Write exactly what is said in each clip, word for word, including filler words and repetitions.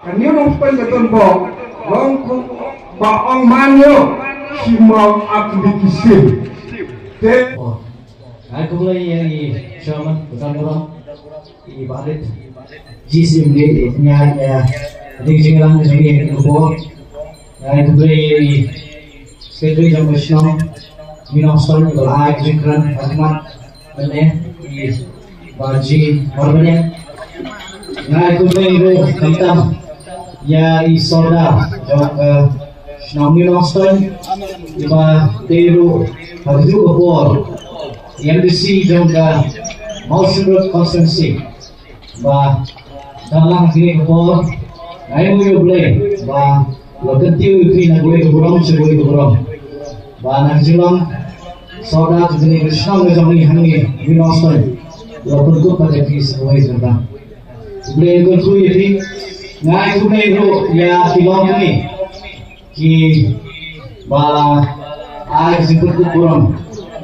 Ka New Nongstoiñ ka don bok long kum ba ong man ïoh shi mawk ap li ki sim. Te Ai kumlei ïa i chairman, Basan Burom, i Barit, G C M D, nya nya, ring jinglang jingïa ka bor. Ai kumlei ïa i secretary jong ka shnong, New Nongstoiñ, ba la ai jingkren, khadmat, mynne, i Baji Marbaniang. Ngai kumne ruh khamtam ïa i Sordar jong ka shnong New Nongstoiñ, iba dei ruh ha kajuh ka por i M D C jong ka Mawshynrut constituency. Ba dang lang ha kine ki por, ngai nguh ïa U Blei ba la kyntiew ïa phi na kawei ka burom sha kawei ka burom. Ba na ka jinglong Sordar jong kane ka shnong ka jong ngi hangne, New Nongstoiñ, la pynkup pat ïa phi sa kawei ka burom. U Blei un kyrkhu ïa phi. Ngai kumne ruh ïa ki longkmie kiba la ai ka jingpynkup burom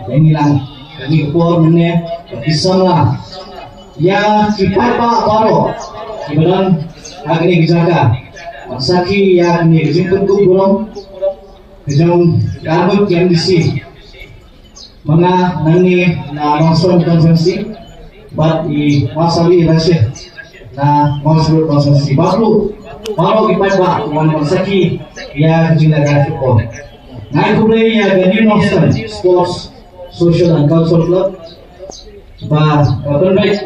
ïa ngi lang ha kane ka por mynne, ki samla, ïa ki paidbah baroh kiba don ha kane ka jaka ban sakhi ïa kane ka jingpynkup burom ka jong ka ngut ki M D C. Ma nga nangne na Nongstoiñ constituency bad i Marsali Rashid na Mawshynrut constituency, bad ruh baroh ki paidbah kiba wan ban sakhi ïa ka jingïalehkai football. Ngai khublei ïa ka New Nongstoiñ Sports Social and Cultural Club ba ka pynbeit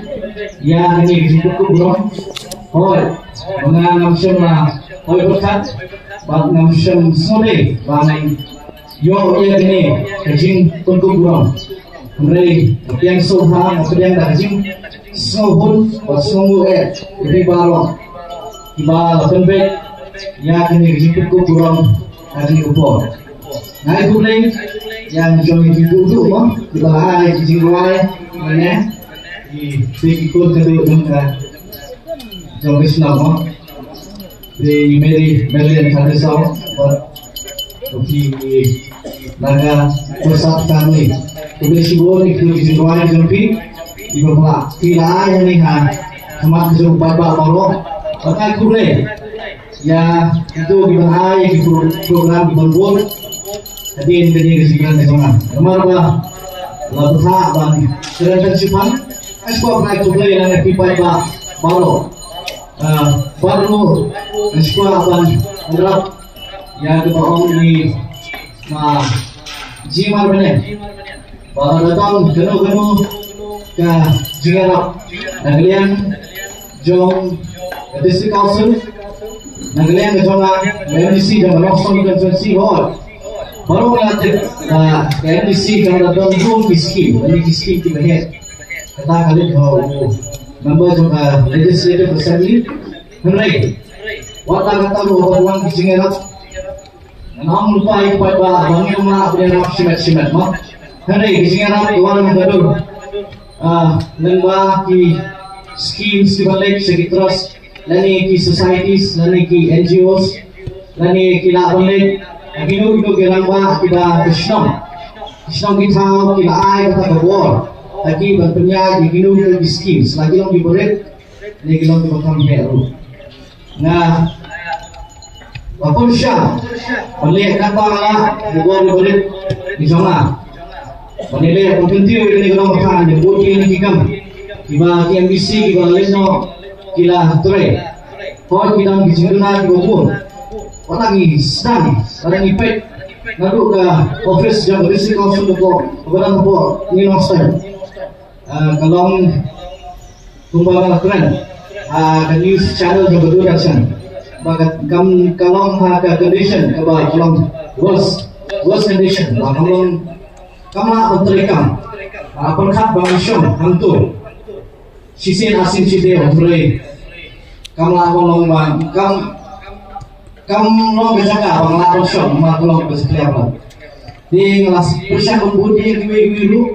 ïa kane ka jingpynkup burom. Hooid, ma nga ngam shym la hoi pyrkhat bad ngam shym sngewdei ba ngan ïoh ïa kane ka jingpynkup burom. Hynrei nga pdiang sngewbha, nga pdiang da ka jingsngewhun bad sngewnguh eh ïa phi baroh kiba la pynbeit ïa kane ka jingpynkup burom ha kane ka por. Ngai khublei ïa ngi jong ngi ki buh duh mo kiba la ai ki jingrwai mynne, ki phi ki kur ka duh jong ka jong ka shnong mo. Phi Mary, Mary and Khatisau bad phi ki Naga Prasad Kani. Khublei shibun ïa ki jingrwai jong phi kiba la phi la ai hangne ha khmat ka jong u paidbah baroh. Bad ngai khublei ïa kito kiba ai ki pro-, program kiba bun hadien kane ka jingkren ka jong nga. Namar ba la bthah ban kren shiphang. Nga sngewbha ban ai khublei ïa phi paidbah baroh. Ah, baroh nga sngewbha ban ïarap ïa kaba ong i Ma Jing Marbaniang. Ba la don kano kano ka jingïarap na ka liang jong ka District Council, na ka liang jong ka M D C jong ka Nongstoiñ Constituency, hooid. Baroh ngi la tip ba ka M D C ka la don bun ki skim, bun ki skim kiba heh. Kata ka leit ha u member jong ka Legislative Assembly. Hynrei wat la katta ruh haba wan ki jingïarap, ngan ong lypa ïa ki paidbah ba ngim lah ban ïarap shimet shimet mo. Hynrei ki jingïarap ki wan na ka dur, ah, lyngba ki schemes kiba leit sha ki trust lane ki societies lane ki N G Os lane ki lah ban leit ha kino kino ki rangbah kiba ki shnong, ki shnong ki thaw ki la ai kata ka bor ha ki ban pynïaid ïa kino kino ki schemes, la ki long kiba rit ne ki long kiba kham heh ruh. Nga la pynshai ban leh kata ka la ka bor kiba rit ki jong nga. Ban ïaleh ban kyntiew ïa kane ka nongbah, ïa ka bor ki, ïa ki kam kiba ki M D C kiba la leit noh ki la trei. Hooid, ki dang ki jingduna kiba bun. Wat la ngi sdang, wat la ngi peit naduh ka office jong ka District Council hapoh, kaba dang hapoh New Nongstoiñ. Ah, ka long kumba nga la kren ha ka news channel jong ka Doordarshan ba ka, kam, ka long ha ka condition kaba ka long worst, worst condition, ba kam long, kam lah ban trei kam. Ah, pyrkhat ba ngan shong hangto shisien arsien shitaïew, hynrei kam lah ban long ba, kam, kam long ka jaka ba nga lah ban shong, ba ka long ka jaka ba. Te nga la pyrshang ban bud ïa kiwei kiwei ruh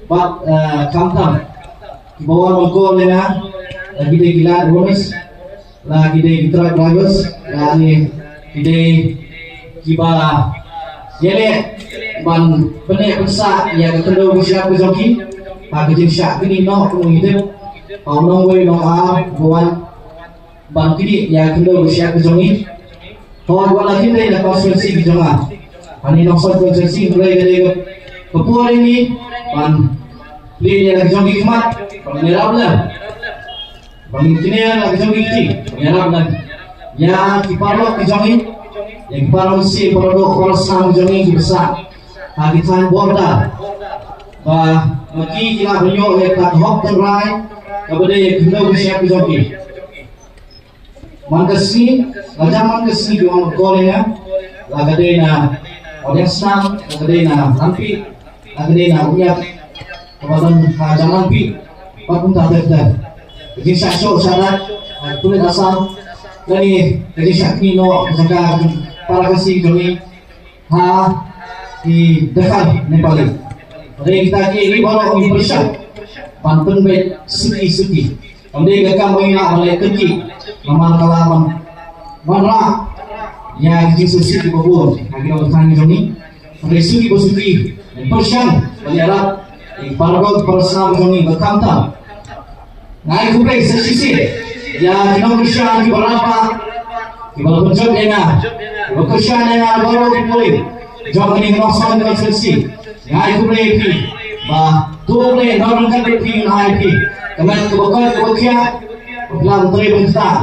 bad, eh, khamtam kiba wan ban call ïa nga, la ki dei ki lad runners, la ki dei ki truck drivers, lane ki dei kiba ïaleh ban pynneh pynsah ïa ka khyndew ka shyiap ka jong ki ha ka jingshah kynnoh, kumno ngi tip, ha u nongwei u nongar ba wan Ban kini ïa khyndew ka shyiap ka jong ngi. Hooid, wat la khyndew na constituency ka jong nga. Ani nongson constituency hynrei ka dei ka por ini ban plie ïa ka jong ki khmat ban ïarap lem. Ban kini ïa ka jong ki kti ban ïarap lem ïa ki paralok ka jong ngi, ïa ki paralok si paralok parasnam ka jong ngi ki basa ha ki thaiñ border. Ba ma ki ki la ban ïoh ïa ka hok tynrai kaba dei ïa ka khyndew ka shyiap ka jong ki. Man ka sngi, la jam man ka sngi ki ong ko le nga, la ka dei na Audience Snam, la ka dei na Lampi, la ka dei na Umiat, ka ba don ha jam Lampi, ba kum ta ter ter. Ka jingshah shoh shah rat, ha, pulit Assam, lane ka jingshah kini noh, ka jaka para Khasi kami, ha ki dkhar Nepali. Hynrei kita ki ri baroh ngi pyrshang ban pynbeit suki suki. Kam dei ka kam ba ngi lah ban leh kyrkieh namar ka lah ban wanrah ïa ki jingsngewsih kiba bun ha ki nongthaw jong ngi. Hynrei suki ba suki ngi pyrshang ban ïarap ïa ki paralok parasnam jong ngi ba khamtam. Nga ai khublei sa shisien ïa ki nongkyrshan kiba rangbah kiba la pynjop ïa nga, kiba kyrshan ïa nga baroh ki pulit jong kane ka Nongstoiñ constituency. Nga ai khublei ïa phi ba to khublei nongryngkat ïa phi nga ai phi. Ka met kaba koit kaba khiah ba phi la trei ban ktah.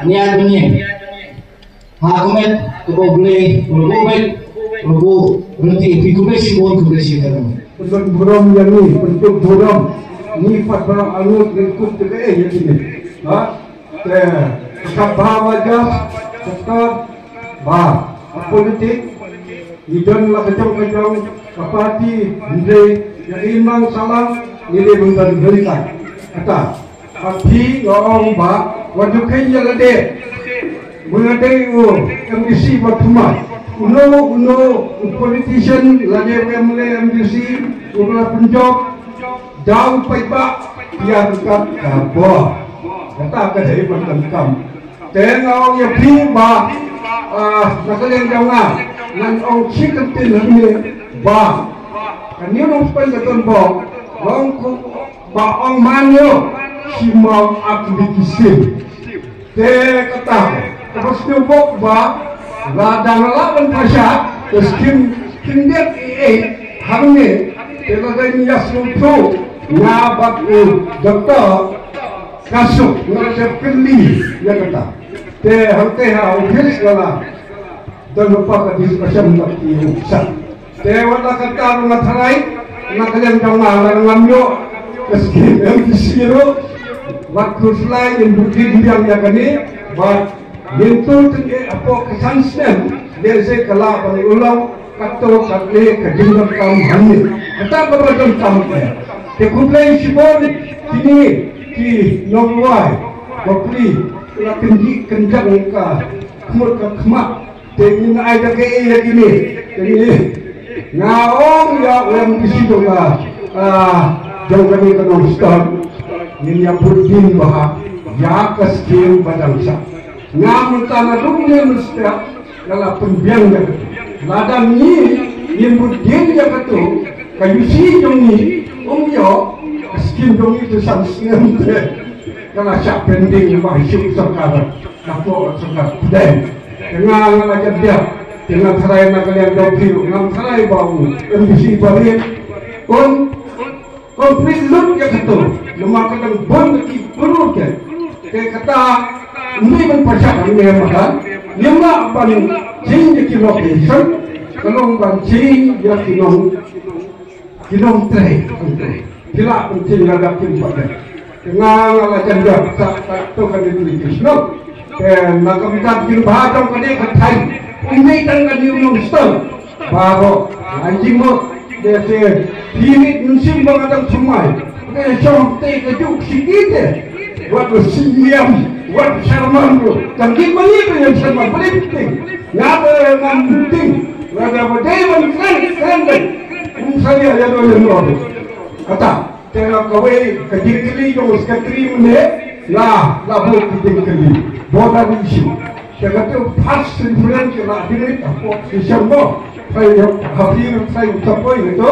Nga ai ban ïeng ha ka met kaba U Blei u la buh beit, u la buh ryntih ïa phi. Khublei shibun, khublei shibun. Pynbeit burom ïa ngi, pynbeit burom. Ngi pat ba angnud ryngkut te kaei ïa kine. Ha? Te ka ba ba ja ka ba ka politik ngi don la ka jong ka jong ka parti, hynrei ïa i mang salang ngi dei ban don ryngkat. Kata. Ka phi nga ong ba wat ju kheiñ ïa lade. Ba nga dei u M D C ba thymmai. Uno uno u politician lane u M L A, M D C uba la pynjop da u paidbah ïa ryngkat ka bor. Kata ka dei ban donkam. Te nga ong ïa phi ba, ah, na ka liang jong nga ngan ong shi kyntien hangne ba kane u nongspaiñ ka donbok long ku ba ong man ïoh shi maw ak li ki sim. Te kata kaba sngewbok ba lada nga lah ban pyrshah ka skim khyndiat ei ei hangne, te lada ngi ïa sngewthuh nga bad u doktor Kasuk nga la dep kylli ïa kata. Te hangtei ha office nga la don lypa ka discussion bad ki officer. Te wat la katta ruh nga tharai na ka liang jong nga, lada ngam ïoh ka skim M D C ruh, wat khuslai ngin bud biang ïa kane bad ngin tur tyngeh hapoh ka san snem. Lehse ka lah ban urlong kato katle ka jingdonkam hangne. Kata kaba donkam eh. Te khublei shibun kine ki nongrwai bapli, la kynjih kynjang ka khmut ka khmat. Te ngin ai da kaei ïa kine. Te ngi, nga ong ïa u M D C jong nga, ah, jong kane ka Nongstoiñ, ngin ïa bud biang bha ïa ka skim ba dang sah. Nga mynta naduh ne mynstep nga la pynbiang ïa kata. Lada ngi ngim bud biang ïa kata, ka U C jong ngi um ïoh ka skim jong ngi te san snem te ka la shah pending ba shu sorkar. Ka pok ka sorkar pdeng. Te nga nga la jadiah. Te nga tharai na ka liang jong phi ruh ngam tharai ba u M D C ba rit un complete lut ïa kato. Namar ka dang bun ki briew te. Te kata ym dei ban pyrshah hangne madan. Ym lah ban jing ïa ki location. Ka long ban jing ïa ki nong Ki nongtrei, ki la pynthing lada kin pat dei. Te nga nga la jan jam sa sa to kane tu ki shnong. Te na ka bynta kin ba jong kane ka thaiñ. Ym dei tang kane u Nongstoiñ. Baroh la jingmut. Te te phi rit mynsiem ba nga dang thymmai. Te shong te ka juk shi kite. Wat u Siem, wat u Sharma ruh. Tang kit ma ngi ba ïa Sharma ba dei pynthing. Nga ba ngam pynthing. Lada ba dei ban kren, kren dei. Ym salia ïa doi ïa nor. Kata, te nga kawei ka jingkylli jong u secretary mynne, la, la buh ka jingkylli. Border issue. Te kata u first reference ka la dei hapoh December. Trai ha phi trai u tapoi gitu.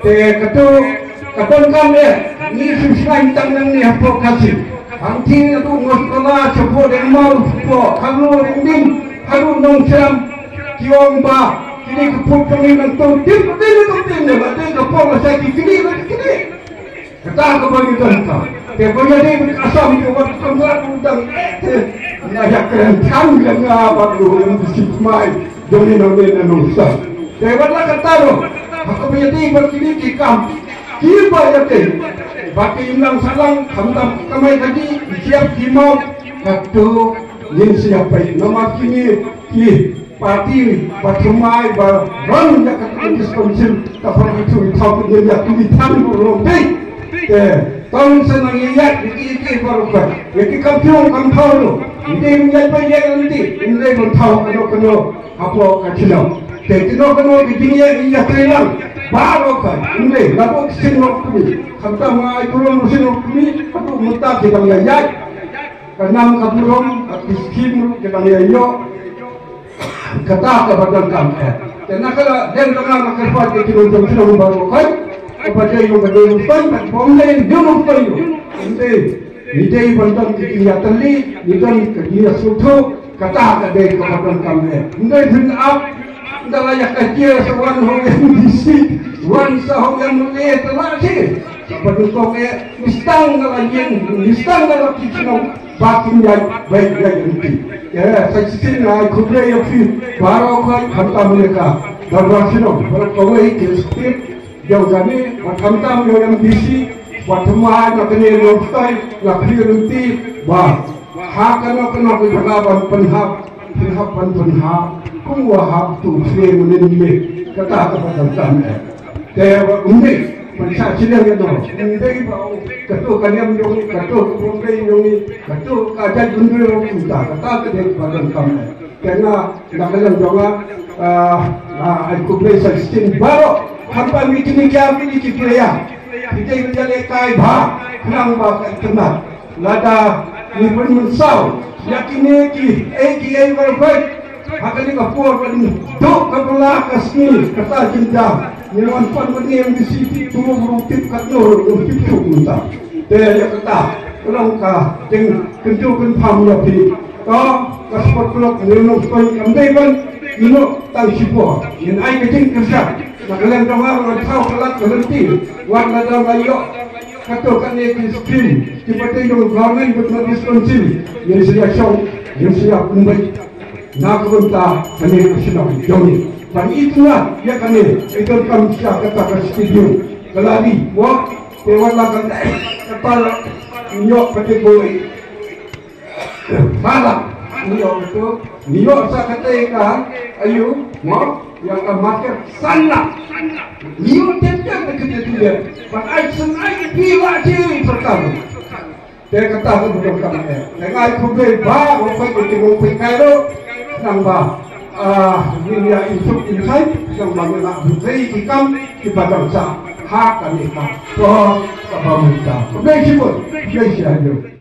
Te kata ka donkam eh, ngi shu shngaiñ tang nangne hapoh Khasi. Hangtei haduh Mawkyrwat, shapoh Dengmawr, shapoh Khawlor, Ringding, haduh Nongshram, ki ong ba kine ki pud jong ngi nangto, tip, tip, tip, tip, tip, la dei ka por la shai ki kine, la ki kine. Kata kaba ngi donkam. Te ba ïadei bad ka Assam, ki wan kam la u dang, eh, te nga ïa kren tang ïa nga bad u M D C thymmai jong ngi na Nongsan. Te wat la katta ruh, ha kaba ïadei bad kine ki kam, kiba ïadei bad ka imlang sahlang, khamtam kamai kajih, ki jingïap ki mawt, kato ngin sa ïa peit. Namar kine ki party ba thymmai ba run ïa ka Constituency Council, ka party tu thaw tu ïa ki than ruh long dei. Te tang sa nang ïa ïa ki ki baroh ka. Ïa ki kam pynlong kam thaw ruh. Ym dei ban ïa ba ïa lynti, ym dei ban thaw kano kano hapoh ka chnong. Te kano kano ki jingïa ïa trei lang baroh ka. Ym dei la bok sin ruh kmie. Khamtam nga ai burom ruh sin ruh kmie, haduh mynta ki dang ïa ïa. Ka nam ka burom, ka ki skim ruh ki dang ïa ïoh. Kata kaba donkam eh. Te na ka liang jong nga nga kyrpad ïa ki nongshong shnong baroh khoit, kaba dei ïa ka dei ruh khoit, bad bym dei ïa ruh khoit ruh. Ym dei, ngi dei ban don ka jingïatylli, ngi don ka jingïasngewthuh, kata ka dei kaba donkam eh. Ym dei phin ap, ynda la ïa ka jia sa wan ha u M D C, wan sa ha u M L A, te la shi. Kaba donkam eh, ngi sdang na la ïing, ngi sdang na la ki shnong, ba kin ïaid beit ïaid ryntih. Te sa shisien nga ai khublei ïa phi baroh khoit khamtam ïa ka dorbar shnong baroh kawei ki state jong kane, bad khamtam ïa u M D C, bad thymmai na kane Nongstoiñ, na Khliehriat, ba ha kano kano ka jaka ban pynhap, pynhap ban pynhap, kumba hap tu shnong mynnin ïa, kata kaba donkam eh. Te ba ym dei ban shah shiliang ïa no. Ym dei ba kato ka niam jong ngi, kato ka pyrthei jong ngi, kato ka jaitbynriew jong ngi, kata ka dei ba donkam eh. Te nga, na ka liang jong nga, ah, ah, ai khublei sa shisien baroh. Khamtam ïa kine ki ar tylli ki player, ki dei ban ïalehkai bha khnang ba ka itynnad. Lada ngi pynmynsaw ïa kine kiei kiei baroh khoit ha kane ka por, ban duh ka bylla ka sngi, kata jingjia. Ngi wan pan ban ïeng di siti tu ruh tip katno ruh tip tu mynta. Te ïa kata ka long ka jingkyntu kynpham ïa phi. To ka sport club Nongstoiñ kam dei ban ïehnoh tang shipor. Ngin ai ka jingkyrshan na ka liang jong nga, ngan thaw palat ka lynti. Wat lada la ïoh kato kane ki skim kiba dei jong government bad North East Council, ngin sa ïa shong, ngin sa ïa pynbeit na ka bynta kane ka shnong jong ngi. Ban itynnad ïa kane, i donkam sha kata ka stadium, ka lari, mo, te wat la kata, kata la ïoh kata boi. Ba la ngi ïoh tu, ngi ïoh sa kata ka, ayu, mo, ïa ka market san lak. Ngi ïoh tep tep ka kata tu ïa. Ban ai san ai phi la ji perkara. Te kata ka bukan kam eh. Te nga ai khublei baroh khoit ïa ki nongpeit kai ruh. Nang ba, ah, ngin ïa insuk insai, nang ba ngin ïa bukai ki kam kiba dang sah ha kane ka por kaba mynta. Khublei shibun, khublei shihajar.